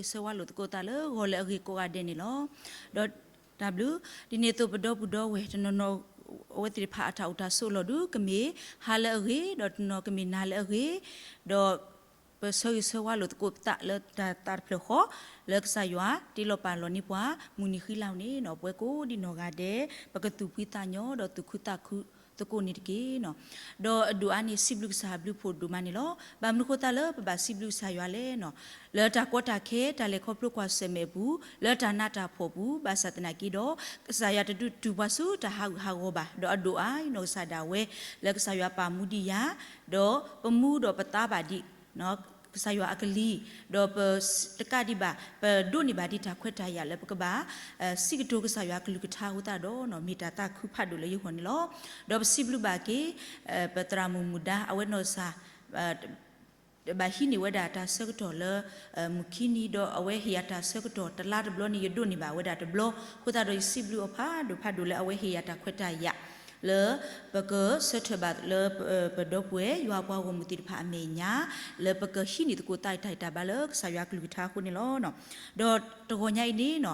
ဆၢဂ့ၤဆၢဝါလိာ်သကိးသးလၢဂီၤလၢအဂ့ၤကိးဂၤဒဲးန့ၣ်လီၤ. ဒီးတၢ်ဘျုး, ဒ်န့ၣ်အသိးပဒီပုၢ်ဒီဝဲၢ်တနီၤနီၤ အဝဲသ့ၣ်တဖၣ်အတၢ်အိၣ်တၢ်ဆိးအလီၢ်ဒုး ကမ့ၢ်ဟါလၢအဂ့ၤ, ဒီးတနီၤကမ့ၢ်နၤလၢအဂ့ၤ, ဒီး ပဆၢဂ့ၤဆၢဝါလိာ်သကိးသးလၢတၢ်သးတဖျၢၣ်ဃီ, လၢကစၢ်ယွၤတ့လီၤပာ်လီၤန့ၢ်ပှၤ မုၢ်နံၤဃံလၤန့ၣ်နီၤ ပဝဲကိးဒံနီၢ်ဂၤဒဲး ပကသူၣ်ဖှံသးညီ ဒီးသူၣ်ခုသးခုသကိးန့ၣ်တက့ၢ်နီၤ. ဒီးအဒိၣ်အါန့ၣ် စံးဘျုးကစၢ်ဘျုးဖှိၣ်ဒိၣ်မးန့ၣ်လီၤ. ဘၣ်မနုၤဃိသတးလၢပဘၣ်စံးဘျုးကစၢ်ယွၤလဲၣ်နီၤ, လၢတၢ်ကီတၢ်ခဲ တၢ်လဲၤခီဖျိကွၢ်ဆၢၣ်မဲာ်အပူၤ လၢတၢ်နးတၢ်ဖှီၣ်ပူၤ ဘၣ်ဆၣ်သနာ်က့ဒီး ကစၢ်ယွၤတဒုးတူၢ်ပှၤဆူတၢ်ဟးဂူာ်ဟးဂီၤဘၣ်. ဒီးအဒိၣ်အါ ယနီၢ်ကစၢ်ဒၣ်ဝဲ လၢကစၢ်ယွၤပာ်မူဒံးယၤ, ဒီးပမူဒီးပသါဘၣ်ဒံး ကစၢ်ယွၤအကလံၤ, ဒီးပတကးဒံးဘၣ် ပဒိးန့ၢ်ဘၣ်ဒံးတၢ်ခွဲးတၢ်ယာ်လၢပကဘၣ် စံးကတိၤကစၢ်ယွၤအကလုၢ်ကထါအဃိသတးဒီး မ့ၢ်တၢ်သးခုဖးဒိၣ်လၢယဂီၢ်န့ၣ်လီၤ. ဒီးပစံးဘျုးဘၣ်က့ၤ ပသရၣ်မုၣ်မုၣ်ဒါ အဝဲနီၢ်ကစၢ် ဘၣ်ဟံးန့ၢ်ဝဲဒၣ်တၢ်ဆၢကတီၢ်လၢ မုၢ်ခံနံၤ ဒီးအဝဲဟ့ၣ်ယၤတၢ်ဆၢကတီၢ်တလါတဘျီန့ၣ် ယဒိးန့ၢ်ဘၣ်ဝဲဒၣ်တဘျီ, အဃိသတးဒီးယစံးဘျုးအီၤဖးဒိၣ်ဖးဒိၣ်လၢအဝဲဟ့ၣ်ယၤတၢ်ခွဲးတၢ်ယာ် လၢပကဆၢထၢၣ်ဘၣ်လၢ ပဒီပုၢ်ဝဲၢ်ယွၤပှၤဂီၢ်မုၢ်သ့ၣ်တဖၣ်အမဲာ်ညါ လၢပကဟံးန့ၢ်သကိးသးတၢ်ဂံၢ်တၢ်ဘါလၢကစၢ်ယွၤအကလုၢ်ကထါအဃိန့ၣ်လီၤ. ဒီးတဂီၤညါအံၤန့ၣ်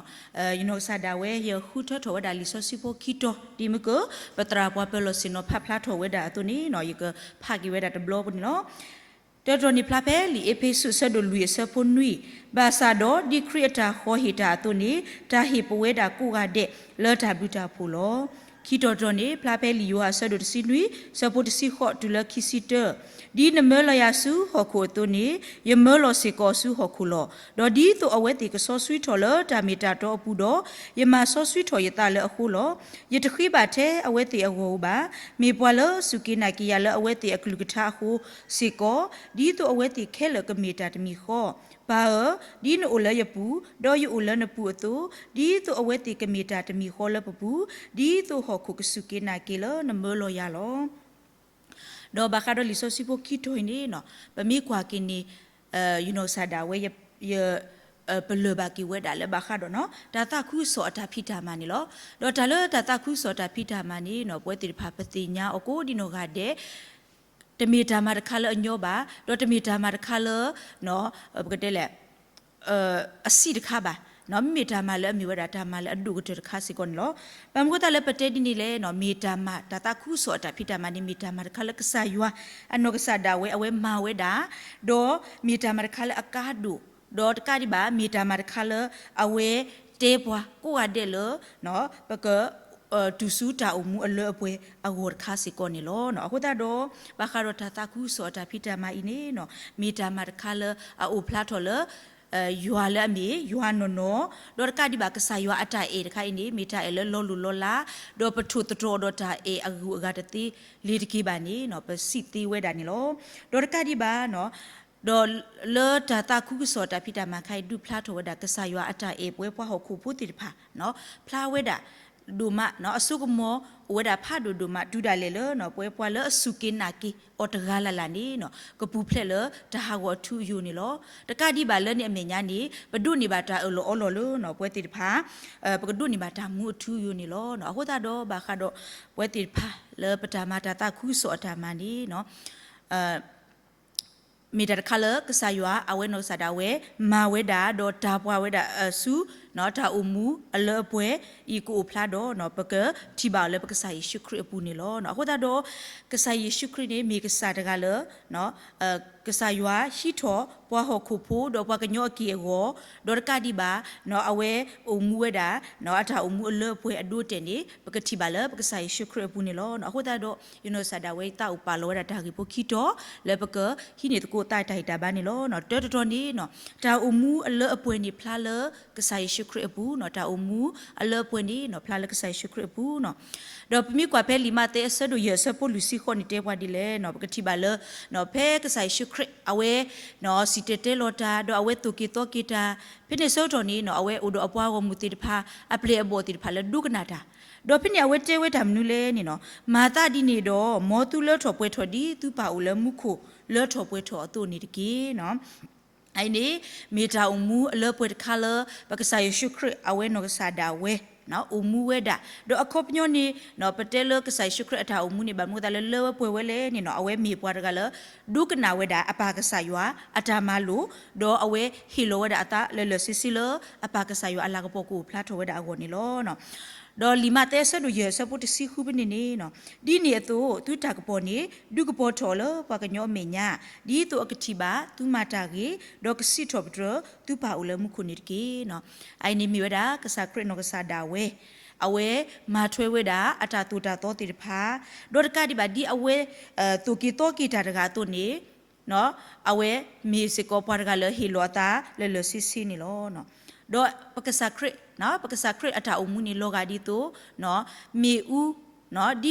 ယနီၢ်ကစၢ်ဒၣ်ဝဲ ယဃုထၢထီၣ်ဝဲဒၣ်လံာ်စီဆှံဖိခံတီၤ ဒ်မ့ၢ်က ပသရၣ်ပှၤပၢၤလီၢ်ဆ့ၣ်နီၤဖးဖျါထီၣ်ဝဲဒၣ်အသိးန့ၣ် ယကဖးက့ၤဝဲဒၣ်တဘျီပူၤန့ၣ်လီၤ. တၢတတီၤန့ၣ်ဖျါဖဲလံာ်အ့းဖ့းစူးအဆၢဒိၣ်လွံၢ်အဆၢဖိနွံ, ဘၣ်ဆၣ်ဒီးဒ်ခရံာ်အတၢ်ဃီၤဟ့ၣ်တၢ်အသိးန့ၣ် တၢ်ဟ့ၣ်ပဝဲဒၣ်ကိးဂၤဒဲးလၢတၢ်ဘျုးတၢ်ဖှိၣ်လီၤ. ခံတီၤတတီၤန့ၣ် ဖျါဖဲလံာ်ယိၤဟၣ်အဆၢဒိၣ်တဆံနွံ အဆၢဖိတဆံဃိးတုၤလၢခံဆံတၢ, ဒ်နမၢလီၤယၤဆူဟီၣ်ခိၣ်အသိးန့ၣ် ယမၢလီၤစ့ၢ်ကီးဆူဟီၣ်ခိၣ်လီၤ. ဒီးဒ်သိးအဝဲသ့ၣ်ကစီဆှံထီၣ်လၢတၢ်မ့ၢ်တၢ်တီအပူၤဒီး, ယမၤစီဆှံထီၣ်ယသးလၢအဃိလီၤ. ယတဃ့ဘၣ်ထဲအဝဲသ့ၣ်အဂီၢ်ဧိၤဘၣ်, မ့ၢ်ပှၤလၢစူၢ်က့ၤနာ်က့ၤယၤလၢအဝဲသ့ၣ်အကလုၢ်ကထါအဃိစ့ၢ်ကီး, ဒ်သိးအဝဲသ့ၣ်ခဲလၢာ်ကမ့ၢ်တၢ်တမံၤဃီ. ပၢ်ဧၢ, ဒ်နအိၣ်လၢယပူၤ, ဒီးယအိၣ်လၢနပူၤအသိး, ဒ်သိးအဝဲသ့ၣ်ကမ့ၢ်တၢ်တမံၤဃီလၢပပူၤ, ဒ်သိးဟီၣ်ခိၣ်ကစူၢ်က့ၤနာ်က့ၤလၢနမၢလီၤယၤလီၤ. ဒီးဘၣ်ဃးဒီးလံာ်စီဆှံဖိခံတီၤအံၤန့ၣ် ပမ့ၢ်ကွၢ်က့ၤန့ၣ် ယနီၢ်ကစၢ်ဒၣ်ဝဲ ယ ပလၢၢ်ဘၣ်က့ၤဝဲဒၣ်လၢဘၣ်ဃးဒီး တၢ်သးခုကစီၣ်အတၢ်ဖံးတၢ်မၤန့ၣ်လီၤ. ဒီးတၢ်လၢတၢ်သးခုကစီၣ်အတၢ်ဖံးတၢ်မၤန့ၣ် ပဝဲသ့ၣ်တဖၣ်ပသ့ၣ်ညါအီၤကိးဒံနီၢ်ဂၤဒဲး တမ့ၢ်တၢ်မၤတခါလၢအညီဘၣ်, ဒီးတမ့ၢ်တၢ်မၤတခါလၢ ပကတဲလဲၣ် အဆံးတခါဘၣ်, မ့မ့ၢ်တၢ်မၤလၢအမ့ၢ်ဝဲဒၣ်တၢ်မၤလၢအဒိၣ်ကတၢၢ်တခါစ့ၢ်ကီးန့ၣ်လီၤ. ဘၣ်မနုၤဃိသတးလၢပတဲဒ်န့ၣ်လဲၣ်, မ့ၢ်တၢ်မၤ တၢ်သးခုကစီၣ်အတၢ်ဖံးတၢ်မၤန့ၣ် မ့ၢ်တၢ်မၤတခါလၢကစၢ်ယွၤအနီၢ်ကစၢ်ဒၣ်ဝဲ အဝဲမၤဝဲဒၣ်, ဒီးမ့ၢ်တၢ်မၤတခါလၢအကါဒိၣ်, ဒီးတကးဒံးဘၣ် မ့ၢ်တၢ်မၤတခါလၢအဝဲတဲပှၤကိးဂၤဒဲးလၢ ပက တုၤဆူတၢ်အိၣ်မူအလၢအပှဲၤအဂီၢ်တခါစ့ၢ်ကီးန့ၣ်လီၤ. အဃိသတးဒီး ဘၣ်ဃးဒီးတၢ်သးခုကစီၣ်အတၢ်ဖံးတၢ်မၤအံၤန့ၣ် မ့ၢ်တၢ်မၤတခါလၢအအိၣ်ဖျါထီၣ်လၢ ယွၤလၢအမ့ၢ်ယွၤနီၢ်နီၢ်, ဒီးတကးဒံးဘၣ် ကစၢ်ယွၤအတၢ်အဲၣ်တခါအံၤန့ၣ် မ့ၢ်တၢ်အဲၣ်လၢလီၤလိၢ်လီၤလး, ဒီးပထိၣ်သတြီၤဒီးတၢ်အဲၣ်အဂုၤအဂၤတသ့လၢၤတက့ၢ်ဘၣ်န့ၣ် ပစံးသ့ဝဲဒၣ်န့ၣ်လီၤ. ဒီးတကးဒံးဘၣ် ဒီးလၢတၢ်သးခုကစီၣ်တၢ်ဖံးတၢ်မၤတခါအံၤ ဒုးဖျါထီၣ်ဝဲဒၣ် ကစၢ်ယွၤအတၢ်အဲၣ်ပဝဲပှၤဟီၣ်ခိၣ်ဖိသ့ၣ်တဖၣ် ဖျါဝဲဒၣ်ဒိၣ်မး အစိကမီၤအိၣ်ဝဲဒၣ်ဖးဒိၣ်ဒိၣ်မး တုၤဒၣ်လဲာ်လၢ ပဝဲပှၤလၢအစူၢ်က့ၤနာ်က့ၤအီၤတဂၤလၢ်လၢ်န့ၣ် ကပူၤဖျဲးလၢတၢ်ဟးဂီၤအထူအယိာ်န့ၣ်လီၤ. တကးဒံးဘၣ်လၢန့ၣ်အမဲာ်ညါန့ၣ် ပဒိးန့ၢ်ဘၣ်တၢ်အၢၣ်လီၤအီလီၤလၢ ပဝဲသ့ၣ်တဖၣ် ပကဒိးန့ၢ်ဘၣ်တၢ်မူအထူအယိာ်န့ၣ်လီၤ. အဃိသတးဒီး ဘၣ်ဃးဒီးပဝဲသ့ၣ်တဖၣ်လၢပတၢ်မၤတၢ်သးခုကစီၣ်အတၢ်မၤန့ၣ် မ့ၢ်တၢ်တခါလၢကစၢ်ယွၤအဝဲနီၢ်ကစၢ်ဒၣ်ဝဲ မၤဝဲဒၣ် ဒီးတၢ်ပှၤဝဲဒၣ်ဆူ တၢ်အိၣ်မူအလၢအပှဲၤအံၤကအိၣ်ဖျါဒီး ပကထံၣ်ဘၣ်အီၤလၢပကစၢ်ယ့ၣ်ၡူးခရံာ်အပူၤန့ၣ်လီၤ. အဃိသတးဒီး ကစၢ်ယ့ၣ်ၡူးခရံာ်န့ၣ် မ့ၢ်ကစၢ်တဂၤလၢ ကစၢ်ယွၤဟံးထီၣ်ပှၤဟီၣ်ခိၣ်ဖိဒီးပှၤကညီအက့ၢ်အဂီၤ, ဒီးတကးဒံးဘၣ် အဝဲအိၣ်မူဝဲဒၣ် အတၢ်အိၣ်မူအလၢအပှဲၤအဒိအတဲာ်န့ၣ် ပကထံၣ်ဘၣ်လၢပကစၢ်ယ့ၣ်ၡူးခရံာ်အပူၤန့ၣ်လီၤ. အဃိသတးဒီး ယနီၢ်ကစၢ်ဒၣ်ဝဲ ယသးအိၣ်ပာ်လီၤဝဲဒၣ်တၢ်ဂ့ၢ်ဖိခံတီၤ လၢပကဟံးန့ၢ်သကိးသးတၢ်ဂံၢ်တၢ်ဘါန့ၣ်လီၤ. တၢတတီၤန့ၣ် တၢ်အိၣ်မူအလၢအပှဲၤန့ၣ်ဖျါလၢကစၢ်ယ့ၣ်ၡူးခရံာ်အပူၤ, တၢ်အိၣ်မူအလၢအပှဲၤန့ၣ် ဖျါလၢကစၢ်ယ့ၣ်ၡူးခရံာ်အပူၤ. ဒီးပမ့ၢ်ကွၢ်ဖဲလံာ်မးသဲအဆၢဒိၣ်ယဲၢ်အဆၢဖိလွံၢ်ဆံဃိးန့ၣ်တဲပှၤဒ်လဲၣ်, ပကထံၣ်ဘၣ်လၢ ဖဲကစၢ်ယ့ၣ်ၡူးခရံာ်အဝဲ စံၣ်တဲၤတဲလီၤတၢ် ဒီးအဝဲသိၣ်က့ၤသီက့ၤတၢ်, ဖဲန့ၣ်အဆၢကတီၢ်န့ၣ် အဝဲအိၣ်ဒီးအပှၤဂီၢ်မုၢ်သ့ၣ်တဖၣ် အပျဲၢ်အဘီၣ်သ့ၣ်တဖၣ်လၢဒိကနၣ်တၢ်, ဒီးဖဲန့ၣ်အဝဲတဲဝဲတၢ်မနုၤလဲၣ်န့ၣ် မၤသးဒ်န့ၣ်ဒီး မ်သုလၢထီၣ်ပှဲၤထီၣ်ဒ်သုပၢ်အိၣ်လၢမူခိၣ်လၢထီၣ်ပှဲၤထီၣ်အသိးန့ၣ်တက့ၢ်. အအံၤန့ၣ် မ့ၢ်တၢ်အိၣ်မူအလၢအပှဲၤတခါလၢ ပကစၢ်ယ့ၣ်ၡူးခရံာ်အဝဲနီၢ်ကစၢ်ဒၣ်ဝဲ အိၣ်မူဝဲဒၣ်, ဒီးအခီပညီန့ၣ် ပတဲလၢကစၢ်ယ့ၣ်ၡူးခရံာ်အတၢ်အိၣ်မူန့ၣ် ဘၣ်မနုၤအဃိသတးလၢ လၢဝဲပှဲၤဝဲလဲၣ်န့ၣ်နီၤ အဝဲမ့ၢ်ပှၤတဂၤလၢ ဒိကနၣ်ဝဲဒၣ်အပၢ်ကစၢ်ယွၤအတၢ်မၤလိာ်, ဒီးအဝဲဟ့ၣ်လီၤဝဲဒၣ်အသးလၢာ်လၢာ်ဆ့ဆ့လၢ အပၢ်ကစၢ်ယွၤအလၤကပီၤကအိၣ်ဖျါထီၣ်ဝဲဒၣ်အဂီၢ်န့ၣ်လီၤ. ဒီးလံာ်မးသဲအဆၢဒိၣ်ယဲၢ်အဆၢဖိတဆံဃုဖဲန့ၣ်န့ၣ်, ဒ်န့ၣ်အသိး သုတၢ်ကပီၤန့ၣ် ဒုးကပီၤထီၣ်အီၤလၢပှၤကညီအမဲာ်ညါ, ဒ်သိးအကထံၣ်ဘၣ်သုမၤတၢ်ဂ့ၤ, ဒီးကစံးထီၣ်ပတြၢၤသုပၢ်အိၣ်လၢမူခိၣ်န့ၣ်တက့ၢ်. အအံၤန့ၣ်မ့ၢ်ဝဲဒၣ် ကစၢ်ခရံာ်အနီၢ်ကစၢ်ဒၣ်ဝဲ, အဝဲမၤထွဲဝဲဒၣ်အတၢ်သိၣ်တၢ်သီသ့ၣ်တဖၣ်, ဒီးတကးဒံးဘၣ်ဒ်အဝဲ သိၣ်က့ၤသီက့ၤတၢ်တဂၤအသိးန့ၣ် အဝဲမ့ၢ်စ့ၢ်ကီးပှၤတဂၤလၢဟ့ၣ်လီၤအသးလၢာ်လၢာ်ဆ့ဆ့န့ၣ်လီၤ. ဒီးပကစၢ်ခရံာ်, ပကစၢ်ခရံာ်အတၢ်အိၣ်မူန့ၣ် လီၤဂာ်ဒ်သိး မ့ၣ်အူ,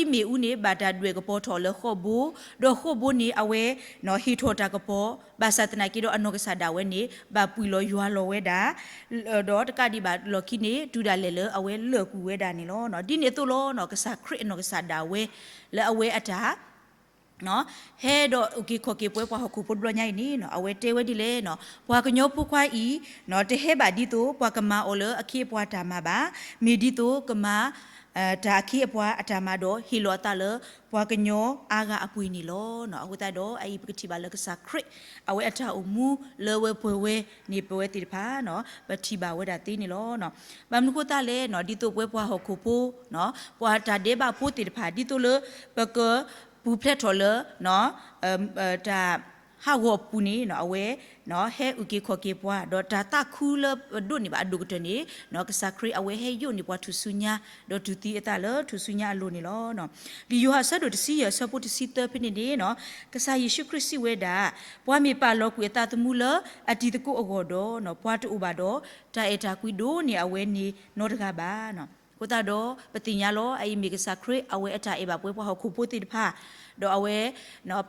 ဒ်မ့ၣ်အူန့ၣ် ဘၣ်တၢ်ဒွဲၣ်ကပီၤထီၣ်လၢဃိာ်ဘိ, ဒီးဃိာ်ဘိန့ၣ် အဝဲဟ့ၣ်ထီၣ်တၢ်ကပီၤ, ဘၣ်ဆၣ်သနာ်က့ဒီးအနီၢ်ကစၢ်ဒၣ်ဝဲန့ၣ် ဘၣ်ပှံၢ်လီၤယွၤလီၤဝဲဒၣ်, ဒီးတကးဒံးဘၣ်လီၢ်ခံန့ၣ် တုၤဒၣ်လဲာ်လၢအဝဲလၢာ်ကွံာ်ဝဲဒၣ်န့ၣ်လီၤ. ဒ်န့ၣ်အသိးလီၤ ကစၢ်ခရံာ်အနီၢ်ကစၢ်ဒၣ်ဝဲ လၢအဝဲအတၢ် ဟဲဒီးအုၣ်က့ၤခီၣ်က့ၤပဝဲပှၤဟီၣ်ခိၣ်ဖိတဘျီညါအံၤန့ၣ် အဝဲတဲဝဲဒ်လဲၣ်, ပှၤကညီဖိခွါအံၤ တဟဲဘၣ်ဒ်သိးပှၤကမၤအီၤလၢအခ့အပှၤတၢ်မၤဘၣ်, မ့ၢ်ဒ်သိးကမၤ တၢ်အခ့အပှၤအတၢ်မၤဒီး ဟ့ၣ်လီၤအသးလၢပှၤကညီအါဂၤအပှ့ၤန့ၣ်လီၤ. အဃိသတးဒီး အအံၤပကထံၣ်ဘၣ်လၢကစၢ်ခရံာ် အဝဲအတၢ်အိၣ်မူလၢဝဲပှဲၤဝဲန့ၣ် ပဝဲသ့ၣ်တဖၣ် ပထံၣ်ဘၣ်ဝဲဒၣ်သ့န့ၣ်လီၤ. ဘၣ်မနုၤအဃိသတးလဲၣ်, ဒ်သိးပဝဲပှၤဟီၣ်ခိၣ်ဖိ ပှၤတၢ်ဒဲးဘးဖိသ့ၣ်တဖၣ် ဒ်သိးလၢ ပကပူၤဖျဲးထီၣ်လၢ တၢ်ဟးဂီၤအပူၤန့ၣ် အဝဲ ဟဲအုၣ်က့ၤခီၣ်က့ၤပှၤ ဒီးတၢ်သးခုလၢပဒိးန့ၢ်ဘၣ်အဒိၣ်ကတၢၢ်န့ၣ် ကစၢ်ခရံာ်အဝဲဟဲယိးန့ၢ်ပှၤထူၣ်စုညါ ဒီးတူၢ်သံအသးလၢထူၣ်စုညါအလိၤန့ၣ်လီၤ. လံာ်ယိၤဟၣ်အဆၢဒိၣ်တဆံယဲၢ်အဆၢဖိတဆံသၢဖဲန့ၣ်န့ၣ် ကစၢ်ယ့ၣ်ၡူးခရံာ်စံးဝဲဒၣ်, ပှၤမ့ၢ်ပာ်လီၤကွံာ်အသးသမူလၢအတံၤသကိးအဂီၢ်ဒီး ပှၤတအိၣ်ဘၣ်ဒီး တၢ်အဲၣ်တၢ်ကွံဒိၣ်န့ၢ်အဝဲန့ၣ်နီတဂၤဘၣ်. အဃိသတးဒီး ပသ့ၣ်ညါလီၤ အအံၤမ့ၢ်ကစၢ်ခရံာ် အဝဲအတၢ်အဲၣ်ဘၣ်ပဝဲပှၤဟီၣ်ခိၣ်ဖိသ့ၣ်တဖၣ်, ဒီးအဝဲ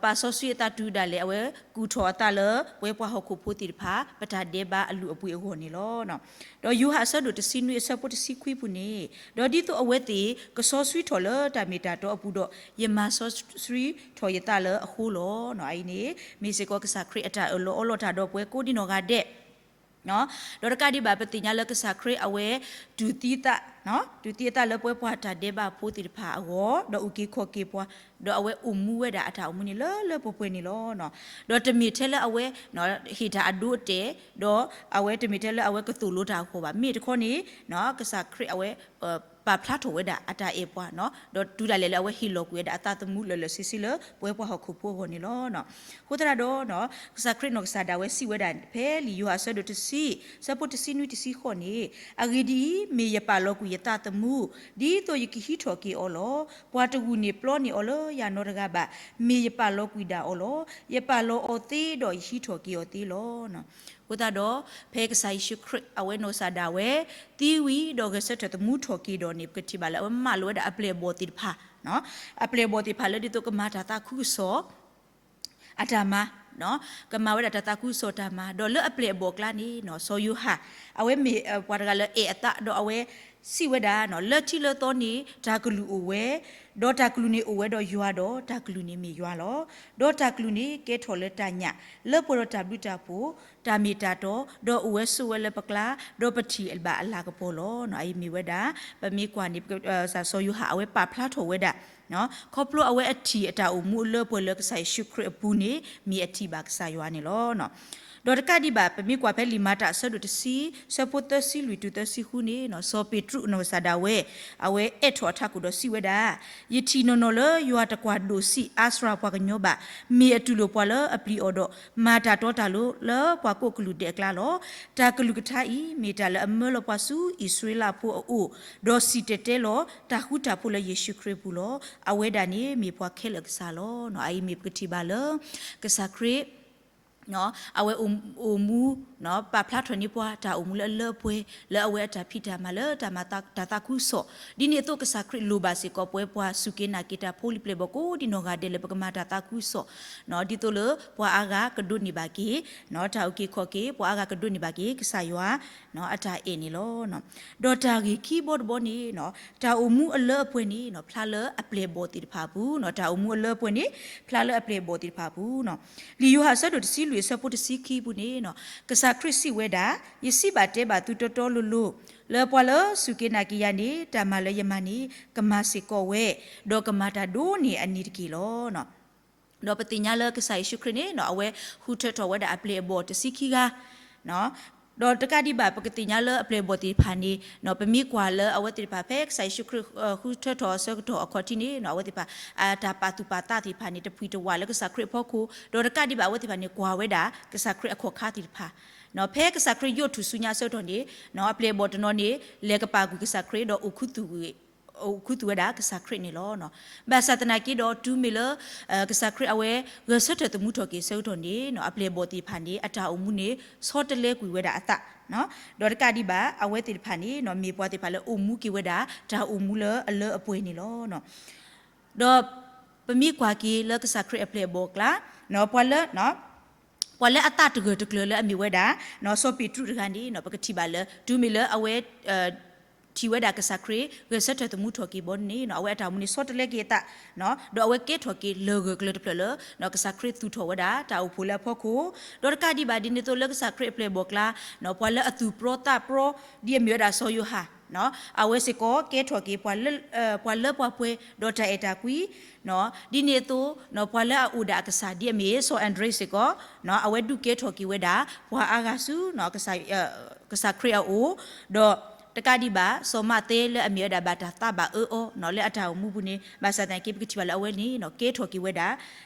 ပာ်စီဆှံအသးတုၤဒၣ်လဲာ် အဝဲကူၣ်ထီၣ်အသးလၢပဝဲပှၤဟီၣ်ခိၣ်ဖိသ့ၣ်တဖၣ် ပတၢ်ဒဲးဘးအလုၢ်အပှ့ၤအဂီၢ်န့ၣ်လီၤ. ဒီးယိၤဟၣ်အဆၢဒိၣ်တဆံနွံအဆၢဖိတဆံခွံပူၤန့ၣ်, ဒီးဒ်သိးအဝဲသ့ၣ်ကစီဆှံထီၣ်လၢတၢ်မ့ၢ်တၢ်တီအပူၤဒီး ယမၤစီဆှံထီၣ်ယသးလၢအဃိလီၤ. အအံၤန့ၣ် မ့ၢ်စ့ၢ်ကီးကစၢ်ခရံာ်အတၢ်အၢၣ်လီၤအီလီၤတၢ်ဒီးပဝဲကိးဒံနီၢ်ဂၤဒဲး ဒီးတကးဒံးဘၣ် ပသ့ၣ်ညါလၢကစၢ်ခရံာ်အဝဲ တူၢ်သံသး, တူၢ်သံအသးလၢပဝဲပှၤတၢ်ဒဲးဘးဖိသ့ၣ်တဖၣ်အဂီၢ် ဒီးအုၣ်က့ၤခီၣ်က့ၤပှၤ, ဒီးအဝဲအိၣ်မူဝဲဒၣ်အတၢ်အိၣ်မူန့ၣ်လၢလၢပှဲၤပှဲၤန့ၣ်လီၤ. ဒီးတမ့ၢ်ထဲလၢအဝဲ ဟ့ၣ်တၢ်အဒိအတဲာ်, ဒီးအဝဲတမ့ၢ်ထဲလၢအဝဲကသိၣ်လိတၢ်အဂီၢ်ဘၣ်. မ့ၢ်တခီန့ၣ် ကစၢ်ခရံာ်အဝဲ ပာ်ဖျါထီၣ်ဝဲဒၣ်အတၢ်အဲၣ်ပှၤ, ဒီးတုၤဒၣ်လဲာ်လၢအဝဲဟ့ၣ်လီၤကွံာ်ဝဲဒၣ်အသးသမူလၢာ်လၢာ်ဆ့ဆ့လၢပဝဲပှၤဟီၣ်ခိၣ်ဖိအဂီၢ်န့ၣ်လီၤ. အဃိသတးဒီး ကစၢ်ခရံာ်နီၢ်ကစၢ်ဒၣ်ဝဲစံးဝဲဒၣ်ဖဲလံာ်ယိၤဟၣ်အဆၢဒိၣ်တဆံ, အဆၢဖိတဆံနွံတဆံဃိးန့ၣ်, အဂ့ၢ်ဒ်အံၤ, မ့ၢ်ယပာ်လီၤကွံာ်ယသးသမူ, ဒ်သိးယကဟံးထီၣ်က့ၤအီၤလီၤ. ပှၤတဂၤန့ၣ်ပျီန့ၢ်အီၤလၢယၤနီတဂၤဘၣ်. မ့ၢ်ယပာ်လီၤကွံာ်ဒၣ်အီၤလီၤ. ယပာ်လီၤအီၤသ့ဒီးယဟံးထီၣ်က့ၤအီၤသ့လီၤ. အဃိသတးဒီး ဖဲကစၢ်ယ့ၣ်ၡူးခရံာ် အဝဲနီၢ်ကစၢ်ဒၣ်ဝဲ သံဝံၤဒီးဂဲၤဆၢထၢၣ်သမူထီၣ်က့ၤဒီးန့ၣ် ပကထံၣ်ဘၣ်လၢအဝဲမၤလိာ်ဝဲဒၣ်အပျဲၢ်အဘီၣ်သ့ၣ်တဖၣ်, အပျဲၢ်အဘီၣ်သ့ၣ်တဖၣ်လၢဒ်သိးကမၤတၢ်သးခုကစီၣ် အတၢ်မၤ, ကမၤဝဲဒၣ်တၢ်သးခုကစီၣ်တၢ်မၤ, ဒီးလၢအပျဲၢ်အဘီၣ်အကျါန့ၣ် စီၤယိၤဟၣ် အဝဲမ့ၢ်ပှၤတဂၤလၢအဲၣ်အသး ဒီးအဝဲစံးဝဲဒၣ် လၢထံလၢသီန့ၣ် တၢ်ကလုၢ်အိၣ်ဝဲ, ဒီးတၢ်ကလုၢ်န့ၣ်အိၣ်ဝဲဒီးယွၤဒီးတၢ်ကလုၢ်န့ၣ်မ့ၢ်ယွၤလီၤ. ဒီးတၢ်ကလုၢ်န့ၣ်ကဲထီၣ်လၢတၢ်ညၣ် လၢပှဲၤဒီးတၢ်ဘျုးတၢ်ဖှိၣ်, တၢ်မ့ၢ်တၢ်တီ, ဒီးအိၣ်ဝဲဆိးဝဲလၢပကျါ, ဒီးပထံၣ်ဘၣ်အလၤကပီၤလီၤ. အအံၤမ့ၢ်ဝဲဒၣ် ပမ့ၢ်ကွၢ်န့ၣ် စီၤယိၤဟၣ်အဝဲပာ်ဖျါထီၣ်ဝဲဒၣ် ခီဖျိအဝဲအထံၣ်အတၢ်အိၣ်မူလၢပှဲၤလၢကစၢ်ယ့ၣ်ၡူးခရံာ်အပူၤန့ၣ် မ့ၢ်အထံၣ်ဘၣ်ကစၢ်ယွၤန့ၣ်လီၤ. ဒီးတကးဒံးဘၣ် ပမ့ၢ်ကွၢ်ဖဲလံာ်မၤတၢ်အဆၢဒိၣ်တဆံ ဆၢဖိသၢဆံလွံၢ်တုၤသၢဆံဃုန့ၣ် စီၤပ့းတရူးအနီၢ်ကစၢ်ဒၣ်ဝဲ အဝဲအဲၣ်ထီၣ်အထးခိၣ်ဒီးစံးဝဲဒၣ်, ယထံၣ်နီၢ်နီၢ်လၢယွၤတကွၢ်ဒိၣ်ဆံးအါစှၤပှၤကညီဘၣ်, မ့ၢ်အတူၢ်လိာ်ပှၤလၢအပျံၤအီၤဒီး မၤတၢ်တီတၢ်လိၤလၢပှၤကိးကလုာ်ဒဲးအကျါလီၤ. တၢ်ကလုၢ်ကထါအံၤ မ့ၢ်တၢ်လၢအမၢလီၤပှၤဆူအံၣ်စရ့လးဖိအအိၣ်, ဒီးစံၣ်တဲၤတဲလီၤတၢ်ဃူတၢ်ဖိးလၢယ့ၣ်ၡူးခရံာ်အပူၤလီၤ. အဝဲဒၣ်န့ၣ်မ့ၢ်ပှၤခဲလၢာ်ကစၢ်လီၤ. အအံၤမ့ၢ်ပကထံၣ်ဘၣ်လၢ ကစၢ်ခရံာ် အဝဲအိၣ်မူ ပာ်ဖျါထီၣ်န့ၢ်ပှၤတၢ်အိၣ်မူလၢအလၢအပှဲၤ လၢအဝဲအတၢ်ဖံးတၢ်မၤလၢတၢ်မၤတၢ်သးခုကစီၣ်, ဒ်န့ၣ်အသိးကစၢ်ခရံာ်လိၣ်ဘၣ်စ့ၢ်ကီးပဝဲပှၤစူၢ်က့ၤနာ်က့ၤတၢ်ဖိလံၤပျဲၢ်ဘီၣ်ကိးဒံနီၢ်ဂၤဒဲးလၢပကမၤတၢ်သးခုကစီၣ်, ဒ်သိးလၢပှၤအါဂၤကဒိးန့ၢ်ဘၣ်က့ၤ တၢ်အုၣ်က့ၤခီၣ်က့ၤ, ပှၤအါဂၤကဒိးန့ၢ်ဘၣ်က့ၤ ကစၢ်ယွၤ အတၢ်အဲၣ်န့ၣ်လီၤ. ဒီးတၢ်ဂ့ၢ်ခံဘီတဘီန့ၣ် တၢ်အိၣ်မူအလၢအပှဲၤန့ၣ် ဖျါလၢအပျဲၢ်အဘီၣ်သ့ၣ်တဖၣ်အပူၤ, တၢ်အိၣ်မူအလၢအပှဲၤန့ၣ် ဖျါလၢအပျဲၢ်အဘီၣ်သ့ၣ်တဖၣ်အပူၤ, လံာ်ယိၤဟၣ်အဆၢဒိၣ်တဆံလွံၢ်အဆၢဖိတဆံခံအပူၤန့ၣ် ကစၢ်ခရံာ်စံးဝဲဒၣ်, ယစံးဘၣ်တဲဘၣ်သုတီတီလိၤလိၤ, လၢပှၤလၢစူၢ်က့ၤနာ်က့ၤယၤန့ၣ် တၢ်မၤလၢယမၤန့ၣ် ကမၤစ့ၢ်ကီးဝဲ, ဒီးကမၤတၢ်ဒိၣ်န့ၢ်အန့ၣ်တက့ၢ်လီၤ. ဒီးပသ့ၣ်ညါလၢကစၢ်ယ့ၣ်ၡူးခရံာ်န့ၣ် အဝဲဃုထၢထီၣ်ဝဲဒၣ်အပျဲၢ်အဘီၣ်တဆံခံဂၤ ဒီးတကးဒံးဘၣ် ပကသ့ၣ်ညါလၢအပျဲၢ်အဘီၣ်သ့ၣ်တဖၣ်န့ၣ် ပမ့ၢ်ကွၢ်လၢအဝဲသ့ၣ်တဖၣ် ဖဲကစၢ်ယ့ၣ်ၡူးခရံာ်ဃုထၢထီၣ်အဆၢကတီၢ်အခီၣ်ထံးန့ၣ် အဝဲသ့ၣ်တဖၣ် အတၢ်ပာ်သူၣ်ပာ်သးသ့ၣ်တဖၣ်န့ၣ် တဖှံတဝးလၢကစၢ်ခရံာ်အဖီခိၣ်, ဒီးတကးဒံးဘၣ် အဝဲသ့ၣ်တဖၣ်န့ၣ် ကွၢ်ဝဲဒၣ်ကစၢ်ခရံာ်အခီၣ်ခါသ့ၣ်တဖၣ် ဖဲကစၢ်ခရံာ်ယိးထူၣ်ဆူညါအဆၢကတီၢ်န့ၣ် အပျဲၢ်အဘီၣ်တနီၤန့ၣ် လဲၤကပာ်ကွံာ်ကစၢ်ခရံာ်ဒီး အိၣ်ခူသူၣ်ဝဲဒၣ်ကစၢ်ခရံာ်န့ၣ်လီၤ. ဘၣ်ဆၣ်သနာ်က့ဒီး တုၤမ့ၢ်လၢ ကစၢ်ခရံာ်အဝဲ ဂဲၤဆၢထၢၣ်သမူထီၣ်က့ၤအဆၢကတီၢ်န့ၣ် အပျဲၢ်အဘီၣ်သ့ၣ်တဖၣ်န့ၣ် အတၢ်အိၣ်မူန့ၣ် ဆီတလဲကွံာ်ဝဲဒၣ်အသး, ဒီးတကးဒံးဘၣ် အဝဲသ့ၣ်တဖၣ်န့ၣ် မ့ၢ်ပှၤသ့ၣ်တဖၣ်လၢအိၣ်မူက့ၤဝဲဒၣ် တၢ်အိၣ်မူလၢအလၢအပှဲၤန့ၣ်လီၤ. ဒီးပမ့ၢ်ကွၢ်က့ၤလၢကစၢ်ခရံာ်အပျဲၢ်အဘီၣ်အကျါ ပှၤလၢ ပှၤလၢအသးတဂၢၢ်တကျၢၤလၢအမ့ၢ်ဝဲဒၣ် စီၤပ့းတရူးတဂၤန့ၣ် ပကထံၣ်ဘၣ်လၢ တုၤမ့ၢ်လၢအဝဲ ထံၣ်ဝဲဒၣ်ကစၢ်ခရံာ် ဂဲၤဆၢထၢၣ်သမူထီၣ်က့ၤဘီန့ၣ် အဝဲအတၢ်အိၣ်မူန့ၣ် ဆီတလဲက့ၤအသး, ဒီးအဝဲကဲထီၣ်က့ၤလၢၢ်ဂၢၢ်ကျၢၤတဖျၢၣ်လၢ ကစၢ်ခရံာ်သူၣ်ထီၣ်ဝဲဒၣ် တၢ်အိၣ်ဖှိၣ်လၢအဖီခိၣ်, ဒီးတကးဒံးဘၣ် ဒ်န့ၣ်အသိးလၢကစၢ်ခရံာ်အပျဲၢ်အဘီၣ်အကျါ ပှၤလၢအသူၣ်ပြီသးပြီ ဒ်အမ့ၢ်ဝဲဒၣ်စီၤယိၤဟၣ် အဝဲစ့ၢ်ကီးကဲထီၣ်က့ၤ ပှၤလၢပှၤပှဲၤ ဒီးတၢ်အဲၣ်တၢ်ကွံ, ဒ်န့ၣ်အသိး ပှၤလၢအအိၣ်ဒၣ်အကစၢ် ဒ်အမ့ၢ်စီၤအၤဒြ့စ့ၢ်ကီး အဝဲဒုးကဲထီၣ်က့ၤဝဲဒၣ် ပှၤအါဂၤဆူ ကစၢ်ခရံာ်အအိၣ်, ဒီးတကးဒံးဘၣ် စီၤမးသဲလၢအမ့ၢ်ဝဲဒၣ်ဘၣ်တၢ်သးဘၣ်အၢအီၤ လၢအတၢ်အိၣ်မူပူၤန့ၣ် ဘၣ်ဆၣ်သနာ်က့ ပကထံၣ်ဘၣ်လၢအဝဲန့ၣ် ကဲထီၣ်က့ၤဝဲဒၣ်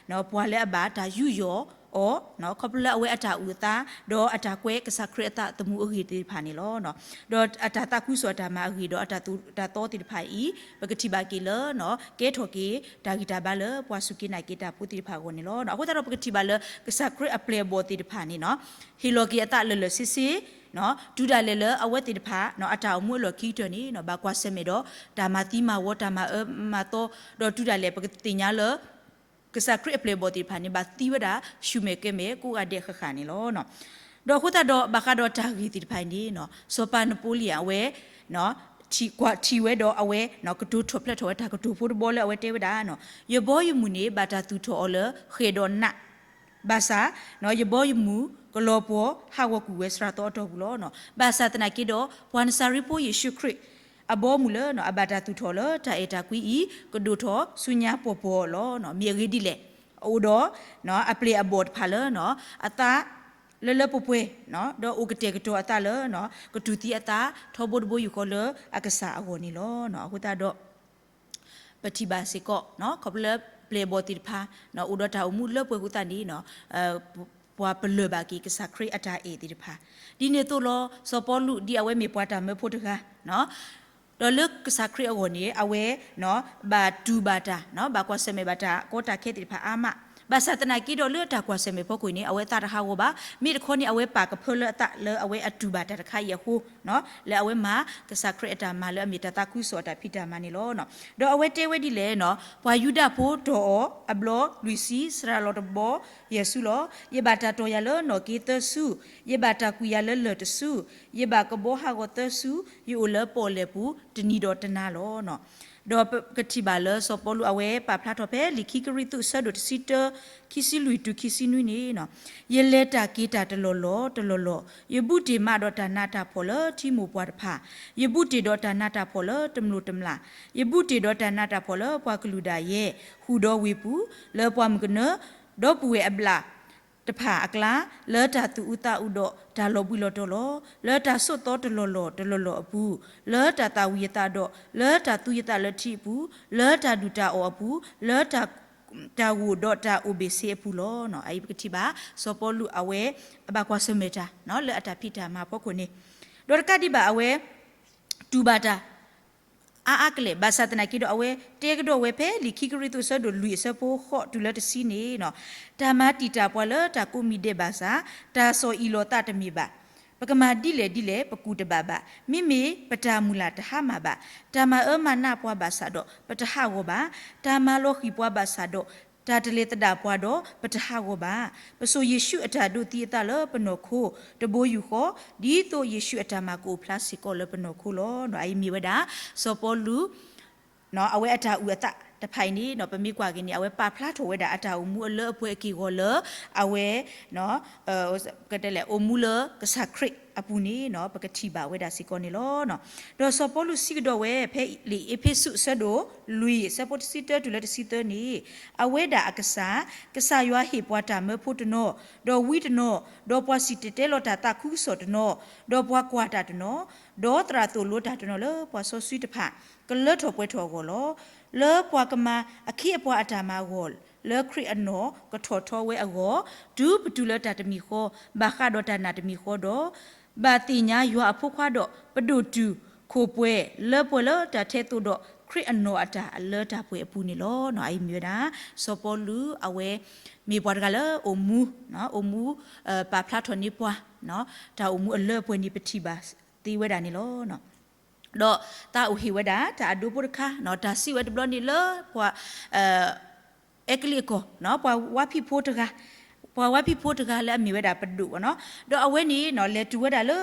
ပှၤလၢအဘၣ်တၢ်ယူးယီၣ်အီၤ ခီဖျိလၢအဝဲအတၢ်အုၣ်အသး ဒီးအတၢ်ကွဲကစၢ်ခရံာ်အသးသမူအဂ့ၢ်သ့ၣ်တဖၣ်န့ၣ်လီၤ. ဒီးအတၢ်သးခုကစီၣ်အတၢ်မၤအဂ့ၢ် ဒီးအတၢ်သိၣ်တၢ်သီသ့ၣ်တဖၣ်အံၤ ပကထံၣ်ဘၣ်က့ၤလၢ ကဲထီၣ်က့ၤတၢ်ဂံၢ်တၢ်ဘါလၢပှၤစူၢ်က့ၤနာ်က့ၤတၢ်ဖိသ့ၣ်တဖၣ်အဂီၢ်န့ၣ်လီၤ. အဃိသတးဒီး ပကထံၣ်ဘၣ်လၢကစၢ်ခရံာ်အပျဲၢ်အဘီၣ်သ့ၣ်တဖၣ်န့ၣ် ဟ့ၣ်လီၤက့ၤအသးလၢာ်လၢာ်ဆ့ဆ့ တုၤဒၣ်လဲာ်လၢအဝဲသ့ၣ်တဖၣ် အတၢ်အိၣ်မူအလီၢ်ခံကတၢၢ်န့ၣ် ဘၣ်ကွၢ်ဆၢၣ်မဲာ်ဒီး တၢ်မၤသံမၤဝီ တၢ်မၤအၢမၤသီ ဒီးတုၤဒၣ်လဲာ် ပကသ့ၣ်ညါလၢ ကစၢ်ခရံာ်အပျဲၢ်အဘီၣ်သ့ၣ်တဖၣ်န့ၣ် ဘၣ်သံဝဲဒၣ် ဆူၣ်မဲာ်ကဲမဲာ် ကိးဂၤဒဲးဃၣ်ဃၣ်န့ၣ်လီၤ. ဒီးအဃိသတးဒီး ဘၣ်ဃးဒီးတၢ်ဂ့ၢ်သ့ၣ်တဖၣ်အံၤန့ၣ် စီၤပၤနပူၤလံယၣ်အဝဲ ထံၣ်ကွၢ်ထံၣ်ဝဲဒီးအဝဲ ကတိၤထီၣ်ဖျဲးထီၣ်ဝဲတၢ်ကတိၤဖိတဘီလၢအဝဲတဲဝဲဒၣ် ယဘီယမုၢ်န့ၣ် ဘၣ်တၢ်သူၣ်ထီၣ်အီၤလၢဃဲၣ်ဒီးနး ဘၣ်ဆၣ် ယဘီယမုၢ်ကလီၤပှီၤဟးဂီၤကွံာ်ဝဲစှၤသီအတီၢ်ပူၤလီၤ. ဘၣ်ဆၣ်သနာ်က့ဒီး ပှၤနစၤရ့းဖိယ့ၣ်ၡူးခရံာ် အဘီအမုၢ်လၢ အဘၣ်တၢ်သူၣ်ထီၣ်လၢတၢ်အဲၣ်တၢ်ကွံအံၤ ကဒိၣ်ထီၣ်ဆူညါပှီၢ်ပှီၢ်လီၤ. မ့ၢ်အဂ့ၢ်ဒ်လဲၣ်, အအိၣ်ဒီး အပျဲၢ်အဘီၣ်တဖၣ်လၢ အသး လၢလၢပှဲၤပှဲၤ ဒီးအိၣ်ကတဲာ်ကတီၤအသးလၢ ကတူၢ်သံအသးထီဘိတဘိယူၢ်ဃီလၢအကစၢ်အဂီၢ်န့ၣ်လီၤ. အဃိသတးဒီး ပထံၣ်ဘၣ်စ့ၢ်ကီး ခီဖျိလၢပျဲၢ်အဘီၣ်သ့ၣ်တဖၣ် အိၣ်ဒီးတၢ်အိၣ်မူလၢပှဲၤဃုာ်သးန့ၣ် ပှၤပလၢၢ်ဘၣ်က့ၤကစၢ်ခရံာ်အတၢ်အဲၣ်သ့ၣ်တဖၣ် ဒ်န့ၣ်အသိးလီၤ. စီၤပီလူးဒ်အဝဲမ့ၢ်ပှၤတၢ်မၢဖိတဂၤ ဒီးလၢကစၢ်ခရံာ်အဂီၢ်န့ၣ် အဝဲ ဘၣ်တူၢ်ဘၣ်တၢ် ဘၣ်ကွၢ်ဆၢၣ်မဲာ်ဘၣ်တၢ်ကီတၢ်ခဲသ့ၣ်တဖၣ်အါမး, ဘၣ်ဆၣ်သနာ်က့ဒီးလၢတၢ်ကွၢ်ဆၢၣ်မဲာ်ဖီခိၣ်န့ၣ် အဝဲအသးတဟးဂီၤဘၣ်, မ့ၢ်တခီန့ၣ် အဝဲပာ်ကဖၢလၢအသးလၢအဝဲအတူၢ်ဘၣ်တၢ်တခါအံၤအဃိ လၢအဝဲမၤကစၢ်ခရံာ်အတၢ်မၤလၢအမ့ၢ်တၢ်သးခုကစီၣ်အတၢ်ဖံးတၢ်မၤန့ၣ်လီၤ. ဒီးအဝဲတဲဝဲဒ်လဲၣ်, ပှၤယူဒၤဖိတီၢ်အီၤအဘျီလွံၢ်ဆံ စှၤလီၤတဘီယဲၢ်ဆူလီၤ. ယဘၣ်တၢ်တီၢ်ယၤလၢနီၣ်က့သၢဆူ, ယဘၣ်တၢ်ကွံာ်ယၤလၢလၢၢ်တဆူ, ယဘၣ်ကဘီဟးဂီၤသၢဆူ, ယအိၣ်လၢပီၣ်လဲၣ်ပူၤတနံၤဒီးတနၤလီၤ. ဒီးပကထံၣ်ဘၣ်လၢစီၤပီလူးအဝဲပာ်ဖျါထီၣ်ဖဲလံာ်ခံကရံၣ်သူးအဆၢဒိၣ်တဆံတၢ ခံဆံလွံၢ်တုၤခံဆံနွံန့ၣ်, ယလဲၤတၢ်က့ၤတၢ်တလီၢ်လီၢ်တလီၢ်လီၢ်, ယဘူးတ့ၢ်မးဒီးတၢ်နးတၢ်ဖှီၣ်လၢထံမိၢ်ပှၢ်တဖၣ်, ယဘူးတ့ၢ်ဒီးတၢ်နးတၢ်ဖှီၣ်လၢတမျိၢ်တမျာ်, ယဘူးတ့ၢ်ဒီးတၢ်နးတၢ်ဖှီၣ်လၢပှၤကလုာ်ဒၣ်ယဲ, ဃုာ်ဒီးဝ့ၢ်ပူၤ, လၢပှၢ်မုၢ်ကနၢ, ဒီပုၢ်ဝဲၢ်အဘျၣ် တဖၣ်အကျါ, လၢတၢ်သူၣ်အုးသးအုးဒီးတၢ်လီၤဘှံးလီၤတီၤလီၤ, လၢတၢ်ဆိးသီတလီၢ်လီၢ်တလီၢ်လီၢ်အပူၤ, လၢတၢ်သၣ်ဝံၤအသးဒီး, လၢတၢ်သူယသးလၢထံအပူၤ, လၢတၢ်ဒူၣ်တၢ်အီၣ်အပူၤ, လၢတၢ်ဂိၢ်ဒီးတၢ်အိၣ်ဘ့ၣ်ဆ့အပူၤလီၤ. အအံၤပကထံၣ်ဘၣ် စီၤပီလူးအဝဲ အဘၣ်ကွၢ်ဆၢၣ်မဲာ်တၢ် လၢအတၢ်ဖံးတၢ်မၤအဖီခိၣ်န့ၣ်, ဒီးတကးဒံးဘၣ်အဝဲ တူၢ်ဘၣ်တၢ် အါအါကလဲာ် ဘၣ်ဆၣ်သနာ်က့ဒီး အဝဲတဲကဒီးဝဲဖဲလံာ်ခံကရံၣ်သူးအဆၢဒိၣ်လွံၢ်အဆၢဖိဃိးတုၤလၢတဆံန့ၣ်, တၢ်မၤတံာ်တာ်ပှၤလၢတၢ်ကိးမံၤဒဲးဘၣ်ဆၣ်, တၢ်ဆီၣ်အံၣ်လီၤသးတမ့ၢ်ဘၣ်. ပကမၤဒ်လဲၣ်ဒ်လဲၣ် ပကူၣ်တဘၣ်ဘၣ်. မ့မ့ၢ်ပတၢ်မုၢ်လၢ်တဟါမၢ်ဘၣ်. တၢ်မၤအၢမၤနးပှၤဘၣ်ဆၣ်ဒီး ပတဟးဂီၤဘၣ်. တၢ်မၤလီၤဃံၤပှၤဘၣ်ဆၣ်ဒီး တၢ်တလဲၤသဒၣ်ပှၤဒီး ပတဟးဂီၤဘၣ်. ပစိာ်ယ့ၣ်ၡူးအတၢ်ဒိးသံအသးလၢပနီၢ်ခိ တဘိယူၢ်ဃီ, ဒ်သိးယ့ၣ်ၡူးအတၢ်မၤကအိၣ်ဖျါစ့ၢ်ကီးလၢပနီၢ်ခိလီၤ. အအံၤမ့ၢ်ဝဲဒၣ် စီၤပီလူး အဝဲအတၢ်အုၣ်အသးတဖၣ်အံၤန့ၣ် ပမ့ၢ်ကွၢ်က့ၤန့ၣ် အဝဲပာ်ဖျါထီၣ်ဝဲဒၣ်အတၢ်အိၣ်မူအလၢအပှဲၤအက့ၢ်အဂီၤလၢ အဝဲ ကတဲလဲၣ် အိၣ်မူလၢကစၢ်ခရံာ် အပူၤန့ၣ် ပကထံၣ်ဘၣ်ဝဲဒၣ်စ့ၢ်ကီးန့ၣ်လီၤ. ဒီးစီၤပီလူးစံးကဒီးဝဲဖဲလံာ်အ့းဖ့းစူးအဆၢဒိၣ်လွံၢ် အဆၢဖိတဆံတၢတုၤလၢတဆံသၢန့ၣ်, အဝဲဒၣ်အကစၢ်, ကစၢ်ယွၤဟ့ၣ်ပှၤတၢ်မၢဖိတနီၤ, ဒီးဝံတနီၤ, ဒီးပှၤစံၣ်တဲၤတဲလီၤတၢ်သးခုကစီၣ်တနီၤ, ဒီးပှၤကွၢ်တၢ်တနီၤ, ဒီးသရၣ်သိၣ်လိတၢ်တနီၤလၢပှၤစီဆှံတဖၣ်, ကလၢထီၣ်ပှဲၤထီၣ်အဂီၢ်လီၤ. လၢပှၤကမၤအခ့အပှၤအတၢ်မၤအဂီၢ်, လၢခရံာ်အနီၢ်ကထီၣ်ထီဝဲအဂီၢ်, တုၤပတုၤလၢတၢ်တမံၤဃီ, ဘၣ်ဃးဒီးတၢ်နာ်တမံၤဃီဒီး, ဘၣ်သ့ၣ်ညါယွၤအဖိခွါဒီး ပဒိၣ်တုာ်ခိၣ်ပှဲၤလၢပှဲၤလၢတၢ်ထဲသိးဒီး ခရံာ်အနီၢ်အတၢ်လၢတၢ်ပှဲၤအပူၤန့ၣ်လီၤ. အအံၤမ့ၢ်ဝဲဒၣ် စီၤပီလူးအဝဲ မ့ၢ်ပှၤတဂၤလၢအိၣ်မူ, အိၣ်မူ ပာ်ဖျါထီၣ်န့ၢ်ပှၤ တၢ်အိၣ်မူအလၢအပှဲၤန့ၣ် ပထံၣ်ဘၣ်သ့ဝဲဒၣ်န့ၣ်လီၤ. ဒီးသးအိၣ်ဟ့ၣ်ဝဲဒၣ် တၢ်အဒိဖိတခါ, တၢ်စံးဝဲတဘျီန့ၣ်လၢပှၤ အဲကလံးအကီၢ်, ပှၤဝါဖံးဖိတဂၤ, ပှၤဝါဖံးဖိတဂၤလၢအမ့ၢ်ဝဲဒၣ်ပဒိၣ်ဘၣ်နီၤ, ဒီးအဝဲန့ၣ် လဲၤတုၤဝဲဒၣ်လၢ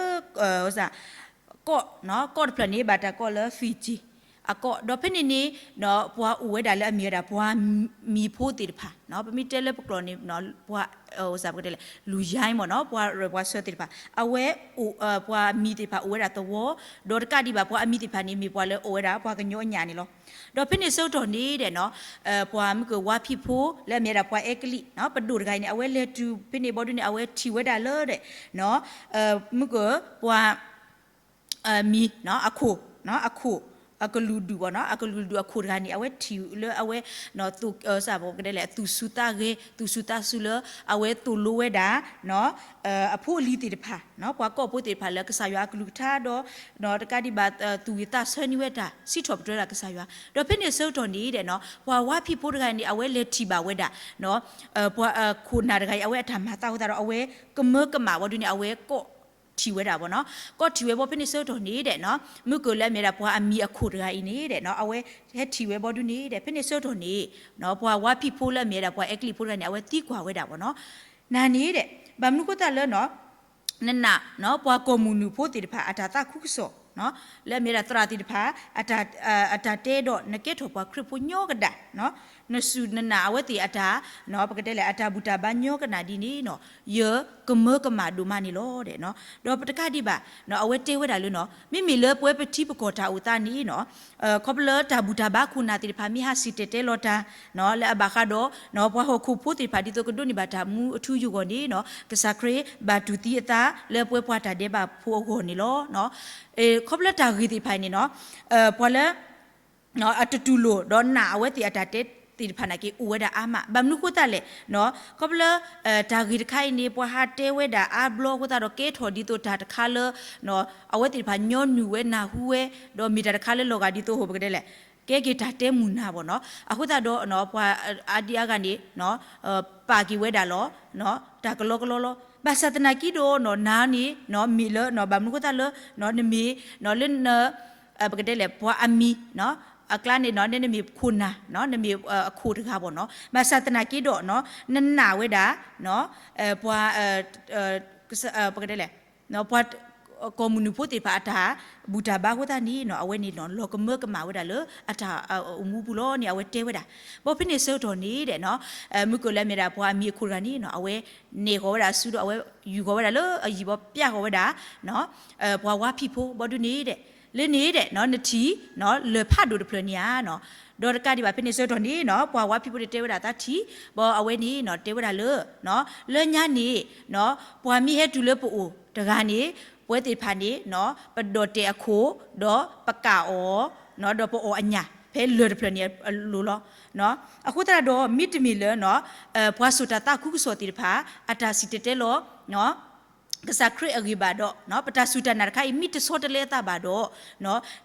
ကီၢ်, ကီၢ်တဖျၢၣ်န့ၣ် ဘၣ်တၢ်ကိးလၢ Fiji အကီၢ်, ဒီးဖဲန့ၣ်န့ၣ် ပှၤအိၣ်ဝဲဒၣ်လၢအမ့ၢ်ဝဲဒၣ်ပှၤမံၤဖိသ့ၣ်တဖၣ်, ပမ့ၢ်တဲလၢပကျိာ်န့ၣ် ပှၤ ပကတဲလဲၣ် လူၤယါမ့ၢ်နီၤ, ပှၤရၢၢ်ပှၤဆၢသ့ၣ်တဖၣ်, အဝဲ ပှၤမံၤသ့ၣ်တဖၣ်အိၣ်ဝဲဒၣ်သဝီ, ဒီးတကးဒံးဘၣ် ပှၤအမံၤသ့ၣ်တဖၣ်န့ၣ် မ့ၢ်ပှၤလၢအိၣ်ဝဲဒၣ်ပှၤကညီအညၣ်န့ၣ်လီၤ. ဒီးဖဲန့ၣ်ဆၢကတီၢ်န့ၣ်ဒီးနီၤ, ပှၤမုၢ်ကၢၢ်ဝါဖံးဖိလၢအမ့ၢ်ဝဲဒၣ်ပှၤအဲကလံး ပဒိၣ်တဂၤအံၤန့ၣ် အဝဲလဲၤတုၤဖဲန့ၣ်ဘီဒုန့ၣ် အဝဲထံၣ်ဝဲဒၣ်လၢဒီး မုၢ်ကၢၢ်ပှၤ မံၤ အခိၣ်, အခိၣ် အကလုာ်ဒူၣ်ဘၣ်နီၤ, အကလုာ်ဒူၣ်အခိၣ်တဂၤန့ၣ် အဝဲထံၣ်လၢအဝဲ ပကတဲလဲၣ် အသူၣ်စူၤသးဂဲၤ သူၣ်စူၤသးစူၤလၢ အဝဲသိၣ်လိဝဲဒၣ် အဖိအလံၤသ့ၣ်တဖၣ်, ပှၤကီၢ်ဖိသ့ၣ်တဖၣ်လၢကစၢ်ယွၤအကလုၢ်ကထါဒီး တကးဒံးဘၣ် သူၣ်ဝံၣ်သးဆၢန့ၢ်ဝဲတၢ် စံးထီၣ်ပတြၢၤဒၣ်ကစၢ်ယွၤ, ဒီးဖဲန့ၣ်ဆၢကတီၢ်န့ၣ်ဒီးနီၤ ပှၤဝါဖံးဖိတဂၤန့ၣ် အဝဲလဲၤထံၣ်ဘၣ်ဝဲဒၣ် ပှၤခိၣ်နၢ်တဂၤအံၤ အဝဲအတၢ်မၤသးအဃိသတးဒီး အဝဲကမၢကမၣ်ဘီဒုန့ၣ် အဝဲကိးထံၣ်ဝဲဒၣ်ဘၣ်နီၤ, ကိးထံၣ်ဝဲဘီ ဖဲန့ၣ်ဆၢကတီၢ်န့ၣ်ဒီးနီၤ မုၢ်ကၢၢ်လၢအမ့ၢ်ဝဲဒၣ်ပှၤအမံၤအခိၣ်တဂၤအံၤန့ၣ်ဒီးနီၤ အဝဲဟဲထံၣ်ဝဲဘီဒုန့ၣ်ဒီး ဖဲန့ၣ်ဆၢကတီၢ်န့ၣ် ပှၤဝါဖံးဖိလၢအမ့ၢ်ဝဲဒၣ်ပှၤအဲကလံးဖိတဂၤန့ၣ် အဝဲသံကွၢ်ဝဲဒၣ်ဘၣ်နီၤ, နၤန့ၣ်ဒီး ဘၣ်မနုၤအဃိသတးလၢနီၤ နနာ် ပှၤကီၢ်မုၢ်နုာ်ဖိသ့ၣ်တဖၣ် အတၢ်သးခုကစီၣ် လၢအမ့ၢ်ဝဲဒၣ်သရၣ်သ့ၣ်တဖၣ် အတၢ်တဲဒီး နကဲထီၣ်ပှၤခရံာ်ဖိညီကဒၣ်, နစူၢ်နနာ်အဝဲသ့ၣ်အတၢ် ပကတဲလဲၣ် အတၢ်ဘူၣ်တၢ်ဘါညီကဒၣ်ဒ်န့ၣ်နီၤ ယကမၢကမၣ်ဒိၣ်မးန့ၣ်လီၤ. ဒီးပတကးဒံးဘၣ် အဝဲတဲဝဲဒၣ်လၢနီၤ မ့မ့ၢ်လၢပဝဲပထံပကီၢ်တၢ်အိၣ်သးန့ၣ်နီၤ ခီဖျိလၢတၢ်ဘူၣ်တၢ်ဘါခိၣ်နၢ်သ့ၣ်တဖၣ် မ့ၢ်ဟးစံၣ်တဲၤတဲလီၤတၢ် လၢအဘၣ်ဃးဒီး ပှၤဟီၣ်ခိၣ်ဖိသ့ၣ်တဖၣ် ဒ်သိးကဒိးန့ၢ်ဘၣ်တၢ်မူအထူအယိာ်အဂီၢ်န့ၣ်နီၤ ကစၢ်ခရံာ်ဘၣ်တူၢ်သံအသးလၢပဝဲပှၤတၢ်ဒဲးဘးဖိအဂီၢ်န့ၣ်လီၤ. ခီဖျိတၢ်ဂ့ၢ်သ့ၣ်တဖၣ်အံၤန့ၣ်နီၤ ပှၤလၢ အတတူၢ်လိာ်ဒီးနာ်အဝဲသ့ၣ်အတၢ်တဲသ့ၣ်တဖၣ်နာ်က့ အိၣ်ဝဲဒၣ်အါမး, ဘၣ်မနုၤအဃိသတးလဲၣ် ခီဖျိလၢ တၢ်ဂ့ၢ်တခါအံၤန့ၣ် ပှၤဟးတဲဝဲဒၣ်အါဘျီအဃိသတးဒီး ကဲထီၣ်ဒ်သိးတၢ်တခါလၢ အဝဲသ့ၣ်တဖၣ်ညီနုၢ်ဝဲနၢ်ဟူဝဲ ဒီးမ့ၢ်တၢ်တခါလၢလီၤဂာ်ဒ်သိး ပကတဲလဲၣ် ကဲက့ၤတၢ်တဲမုာ်နၢ်ဘၣ်နီၤ, အဃိသတးဒီး ပှၤအါဒံအါဂၤန့ၣ် ပာ်က့ၤဝဲဒၣ်လီၤ တၢ်ကလီကလီလီၤ. ဘၣ်ဆၣ်သနာ်က့ဒီး နၤန့ၣ် မ့ၢ်လၢ ဘၣ်မနုၤအဃိသတးလၢ နမ့ၢ် လၢ ပကတဲလဲၣ် ပှၤအမံၤ အကျါန့ၣ် နမ့ၢ်ခိၣ်နၢ် နမ့ၢ်အခိၣ်တဂၤဘၣ်နီၤ, ဘၣ်ဆၣ်သနာ်က့ဒီး နနာ်ဝဲဒၣ် ပှၤ ပကတဲလဲၣ် ပှၤ ကီၢ်မုၢ်နုာ်ဖိသ့ၣ်တဖၣ်အတၢ်ဘူၣ်တၢ်ဘါအဃိသတးန့ၣ် အဝဲန့ၣ် လီၤကမၢကမၣ်ဝဲဒၣ်လၢအတၢ်အိၣ်မူပူၤလီၤန့ၣ် အဝဲတဲဝဲဒၣ်. ဘီဖဲန့ၣ်ဆၢကတီၢ်န့ၣ်ဒီး မုၢ်ကၢၢ်လၢအမ့ၢ်ဒၣ်ပှၤအမံၤအခိၣ်တဂၤန့ၣ် အဝဲနဲၣ်ဃီၤဝဲဒၣ်အစုဒီး အဝဲယူာ်ဃီၤဝဲဒၣ်လၢအယံၤဘီ ပျၢ်ဃီၤဝဲဒၣ် ပှၤဝါဖံးဖိဘီဒုန့ၣ်ဒီး လၢန့ၣ်ဒီး နထံၣ် လၢၢ်ဖးဒိၣ်တဖျၢၣ်န့ၣ်ဧါ ဒီးတကးဒံးဘၣ်ဖဲန့ၣ်ဆၢကတီၢ်န့ၣ် ပှၤဝါဖံးဖိန့ၣ်တဲဝဲဒၣ်သးထံၣ် ဘီအဝဲန့ၣ် တဲဝဲဒၣ်လၢ လၢညါန့ၣ် ပှၤမ့ၢ်ဟဲတုၤလၢပအိၣ်တဂၤန့ၣ် ပဝဲသ့ၣ်တဖၣ်န့ၣ် ပဒီၣ်တဲာ်အခိၣ် ဒီးပကၣ်အီၤ ဒီးပအီၣ်အညၣ် ဖဲလၢၢ်တဖျၢၣ်န့ၣ်အလိၤလီၤ. အဃိသတးဒီး မ့တမ့ၢ်လၢ ပှၤစိာ်တၢ်သးခုကစီၣ်သ့ၣ်တဖၣ် အတၢ်စံၣ်တဲၤတဲလီၤ ကစၢ်ခရံာ်အဂ့ၢ်ဘၣ်ဒီး ပတၢ်စူၢ်တၢ်နာ်တခါအံၤ မ့ၢ်တဆီတလဲအသးဘၣ်ဒီး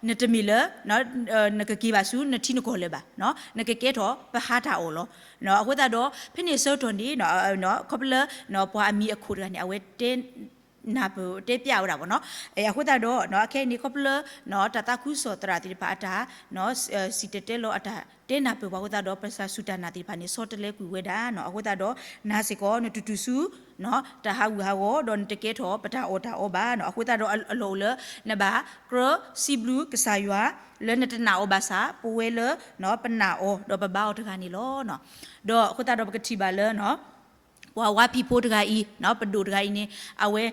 နတမ့ၢ်လၢ နကက့ၤဘၣ်ဆူနထံနကီၢ်လၢၤဘၣ်, နကကဲထီၣ်ပဟးတၢ်အီၣ်လီၤ. အဃိသတးဒီး ဖဲန့ၣ်ဆၢကတီၢ်န့ၣ် ခီဖျိလၢ ပှၤအမံၤအခိၣ်တဂၤန့ၣ် အဝဲတဲ နၢ်ပၢၢ် တဲပျၢ်ဝဲဒၣ်ဘၣ်နီၤ. အဃိသတးဒီး အခဲအံၤန့ၣ် ခီဖျိလၢ တၢ်သးခုကစီၣ်သရၣ်သ့ၣ်တဖၣ်အတၢ် စံၣ်တဲၤတဲလီၤအတၢ်တဲနၢ်ပၢၢ်ပှၤအဃိသတးဒီး ပတၢ်စူၢ်တၢ်နာ်သ့ၣ်တဖၣ်န့ၣ် ဆီတလဲကွံာ်ဝဲဒၣ်နီၤ. အဃိသတးဒီး နၤစ့ၢ်ကီး နတတုၤဆူ တၢ်ဟးဂူာ်ဟးဂီၤ ဒီးနတကဲထီၣ်ပတၢ်အီၣ်တၢ်အီဘၣ်နီၤ. အဃိသတးဒီး အလီၢ်အိၣ်လၢ နဘၣ်ကြၢးစံးဘျုးကစၢ်ယွၤ လၢနတနာ်အီၤဘၣ်ဆၣ် ပဝဲလၢ ပနာ်အီၤ ဒီးပဘါအီၤတဂၤန့ၣ်လီၤ. ဒီးအဃိသတးဒီး ပကထံၣ်ဘၣ်လၢ ပှၤဝါဖံးဖိတဂၤအံၤ, ပဒိၣ်တဂၤအံၤန့ၣ် အဝဲ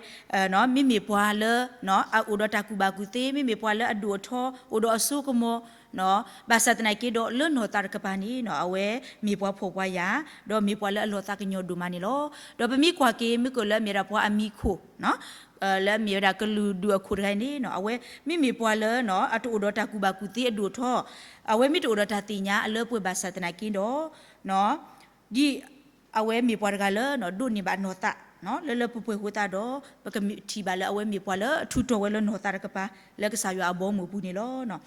မ့မ့ၢ်ပှၤလၢ အအိၣ်ဒီးတၢ်ကူၣ်ဘၣ်ကူၣ်သ့, မ့မ့ၢ်ပှၤလၢအဒိၣ်အထီ, အိၣ်ဒီးအစိကမီၤ, ဘၣ်ဆၣ်သနာ်က့ဒီး လၢနီၢ်သးတကပၤန့ၣ် အဝဲမ့ၢ်ပှၤဖှီၣ်ပှၤယာ်, ဒီးမ့ၢ်ပှၤလၢအလီၤသးကညီၤဒိၣ်မးန့ၣ်လီၤ. ဒီးပမ့ၢ်ကွၢ်က့ၤ မ့ၢ်ကၢၣ်လၢအမ့ၢ်ဝဲဒၣ်ပှၤအမံၤခိၣ် လၢအမ့ၢ်ဝဲဒၣ်ကလုာ်ဒူၣ်အခိၣ်တဂၤန့ၣ် အဝဲမ့မ့ၢ်ပှၤလၢ အတအိၣ်ဒီးတၢ်ကူၣ်ဘၣ်ကူၣ်သ့အဒိၣ်အထီ, အဝဲမ့ၢ်တအိၣ်ဒီးတၢ်သ့ၣ်ညါအလၢပှဲၤဘၣ်ဆၣ်သနာ်က့ဒီး ဒ်အဝဲမ့ၢ်ပှၤတဂၤလၢ ဒိးန့ၢ်ဘၣ်နီၢ်သး လၢလၢပှဲၤပှဲၤအဃိသတးဒီး ပကထံၣ်ဘၣ်လၢအဝဲမ့ၢ်ပှၤလၢအထူးတီၤဝဲလၢနီၢ်သးတကပၤ လၢကစၢ်ယွၤအဘီအမုၢ်အပူၤန့ၣ်လီၤ.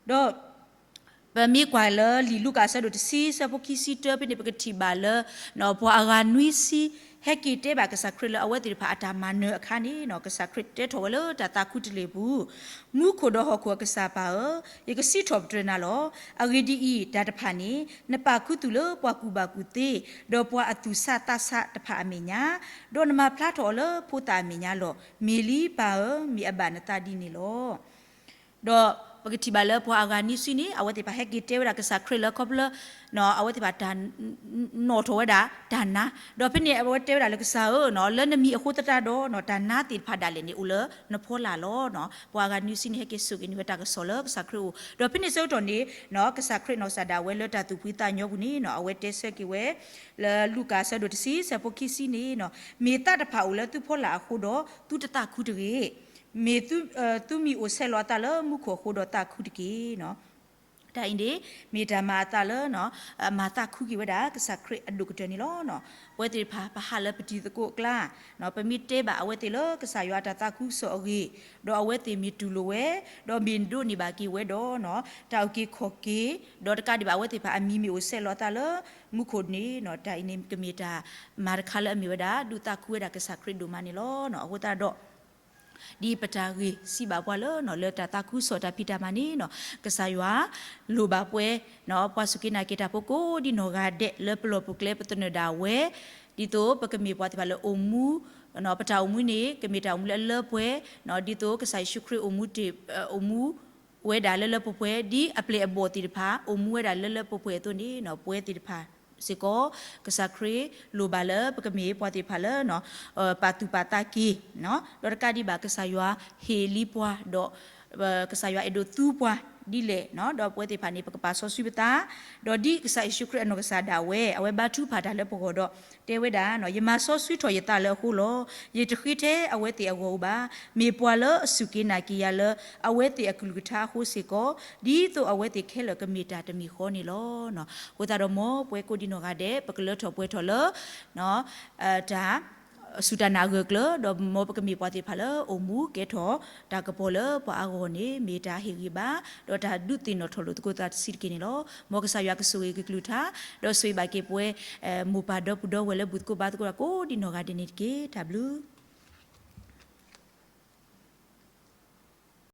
ဒီး ပမ့ၢ်ကွၢ်လၢလံာ်လူၤကၣ်အဆၢဒိၣ်တဆံ ဆၢဖိခံဆံတၢဖဲန့ၣ် ပကထံၣ်ဘၣ်လၢ ပှၤအဂၤနွံဆံ ဟဲက့ၤတဲဘၣ်ကစၢ်ခရံာ်လၢအဝဲသ့ၣ်တဖၣ်အတၢ်မၤနၢၤအခါန့ၣ် ကစၢ်ခရံာ်တဲထီၣ်ဝဲလၢတၢ်သးခုတလ့ၢ်အပူၤ, မူခိၣ်ဒီးဟီၣ်ခိၣ်အကစၢ်ပၢ်ဧၢ, ယကစံးထီၣ်ပတြၢၤနၤလီၤ. အဂ့ၢ်ဒ်အံၤ, တၢ်တဖၣ်န့ၣ် နပာ်ခူသူၣ်လၢပှၤကူၣ်ဘၣ်ကူၣ်သ့ ဒီးပှၤအသူၣ်ဆးသးဆးတဖၣ်အမဲာ်ညါ, ဒီးနမၤဖျါထီၣ်အီၤလၢဖိသၣ်အမဲာ်ညါလီၤ. မ့ၢ်လံပၢ်ဧၢ, မ့ၢ်အဘၣ်နသးဒ်န့ၣ်လီၤ. ဒီးပကထံၣ်ဘၣ်လၢပှၤအဂၤနွံဆံန့ၣ် အဝဲသ့ၣ်တဖၣ်ဟဲက့ၤတဲဝဲဒၣ်ကစၢ်ခရံာ်လၢခီဖျိလၢ အဝဲသ့ၣ်တဖၣ်တၢ် နီၣ်ထီၣ်ဝဲဒၣ်တၢ်နါ, ဒီးဖဲန့ၣ်အဝဲတဲဝဲဒၣ်လၢကစၢ်ဧၢ, လၢနမံၤအဃိသတးဒီး တၢ်နါသ့ၣ်တဖၣ်ဒၣ်လဲာ်န့ၣ်အိၣ်လၢနဖီလာ်လီၤ. ပှၤအဂၤနွံဆံန့ၣ် ဟဲက့ၤဆိၣ်ဂ့ၤန့ၢ်ဝဲတၢ်ကစီၣ်လၢကစၢ်ခရံာ်အအိၣ်, ဒီးဖဲန့ၣ်ဆၢကတီၢ်န့ၣ် ကစၢ်ခရံာ်နီၢ်ကစၢ်ဒၣ်ဝဲလၢတၢ်သူၣ်ဖှံသးညီပူၤန့ၣ် အဝဲတဲဆၢက့ၤဝဲ လၢလူၤကၣ်အဆၢဒိၣ်တဆံ ဆၢဖိခံဆံန့ၣ်, မ့ၢ်သးတဖၣ်အိၣ်လၢသုဖီလာ်အဃိဒီး သုတသးခုတဂ့ၤ. မ့ၢ်သုမံၤအိၣ်ဆဲးလီၤအသးလၢမူခိၣ်အဃိဒီးသးခုတက့ၢ်. တၢ်အံၤန့ၣ် မ့ၢ်တၢ်မၤအသးလၢ မၤသးခုက့ၤဝဲဒၣ်ကစၢ်ခရံာ်အဒိၣ်ကတၢၢ်န့ၣ်လီၤ. ပဝဲသ့ၣ်တဖၣ် ပဟးလၢပတံၤသကိးအကျါ, ပမ့ၢ်တဲဘၣ်အဝဲသ့ၣ်လၢကစၢ်ယွၤအတၢ်သးခုကစီၣ်အဂ့ၢ်, ဒီးအဝဲသ့ၣ်မ့ၢ်တူၢ်လိာ်ဝဲ, ဒီးမ့ၢ်ဒိးန့ၢ်ဘၣ်က့ၤဝဲဒီး တၢ်အုၣ်က့ၤခီၣ်က့ၤ, ဒီးတကးဒံးဘၣ်အဝဲသ့ၣ်တဖၣ်အမံၤမ့ၢ်အိၣ်ဆဲးလီၤအသးလၢမူခိၣ်န့ၣ်, တၢ်အံၤန့ၣ်ကမ့ၢ်တၢ်မၤတခါလၢအမ့ၢ်ဝဲဒၣ် ဒုးသးခုဝဲဒၣ်ကစၢ်ခရံာ်ဒိၣ်မးန့ၣ်လီၤ. အဃိသတးဒီး ဒ်ပတၢ်ဂ့ၢ်စံးဘၣ်ပှၤလၢ လၢတၢ်သးခုကစီၣ်တၢ်ဖံးတၢ်မၤန့ၣ် ကစၢ်ယွၤ လိၣ်ဘၣ်ပှဲၤ ပှၤစူၢ်က့ၤနာ်က့ၤတၢ်ဖိကိးဒ်နီၢ်ဂၤဒဲး လၢပလီၢ်ပူၤကျဲပသနၢၣ်ဒၣ်ဝဲ, ဒ်သိးပကမ့ၢ်ပှၤသ့ၣ်တဖၣ်လၢအိၣ်မူ, ပတၢ်အိၣ်မူန့ၣ် ကမ့ၢ်တၢ်အိၣ်မူလၢအလၢပှဲၤ, ဒ်သိးကစၢ်ယ့ၣ်ၡူးခရံာ်အိၣ်မူတ့ၢ်, အိၣ်မူဝဲဒၣ်လၢလၢပှဲၤပှဲၤ, ဒ်အပျဲၢ်အဘီၣ်သ့ၣ်တဖၣ် အိၣ်မူဝဲဒၣ်လၢလၢပှဲၤပှဲၤအသိးန့ၣ် ပဝဲသ့ၣ်တဖၣ်စ့ၢ်ကီး ကစၢ်ခရံာ်လိၣ်ဘၣ်လၢပကမ့ၢ်ပှၤသ့ၣ်တဖၣ်လၢ ပာ်သူၣ်ပာ်သးက့ၤ, ဒီးတကးဒံးဘၣ်ကစၢ်ယွၤဟ့ၣ်လံပှၤဒီး ကစၢ်ယွၤအဲၣ်ဒိးသူပှၤဒ်လဲၣ်, ဒီးပဝဲသ့ၣ်တဖၣ်န့ၣ် ပကပာ်စီဆှံပသး, ဒီးဒ်ကစၢ်ယ့ၣ်ၡူးခရံာ်အနီၢ်ကစၢ်ဒၣ်ဝဲ အဝဲဘါထုကဖၣ်တၢ်လၢပဂီၢ်ဒီး တဲဝဲဒၣ်, ယမၤစီဆှံထီၣ်ယသးလၢအဃိလီၤ. ယတဃ့ထဲအဝဲသ့ၣ်အဂီၢ်ဧိၤဘၣ်. မ့ၢ်ပှၤလၢအစူၢ်က့ၤနာ်က့ၤယၤလၢ အဝဲသ့ၣ်အကလုၢ်ကထါအဃိစ့ၢ်ကီး, ဒ်သိးအဝဲသ့ၣ်ခဲလၢာ်ကမ့ၢ်တၢ်တမံၤဃီန့ၣ်လီၤ. အဃိသတးဒီးမ်ပဝဲကိးဒ်နီၢ်ဂၤဒဲး ပကလၢထီၣ်ပှဲၤထီၣ်လၢ တၢ်စူၢ်တၢ်နာ်အဂၢၢ်အကျၢၤ, ဒီးမ်ပကမ့ၢ်ပှၤသ့ၣ်တဖၣ်လၢအိၣ်မူကဲထီၣ်တၢ်ကပီၤလၢပှၤအဂီၢ်န့ၣ် မ့ၢ်တၢ်ဟ့ၣ်ဂံၢ်ဘါ, ဒီးတၢ်ဒုးသ့ၣ်နီၣ်ထီၣ်လိာ်သကိးသးတဆံးတက့ၢ်န့ၣ်လီၤ. မ်ကစၢ်ယွၤကဆိၣ်ဂ့ၤက့ၤကလုၢ်ကထါ, ဒီးဆိၣ်ဂ့ၤဘၣ်က့ၤပဝဲ မိၢ်ပၢ်ဒီပုၢ်ဒီဝဲၢ်လၢဘူၣ်သကိးဘါသကိးတၢ်ကိးဒ်နီၢ်ဂၤဒဲးန့ၣ်တက့ၢ်. တၢ်ဘျုး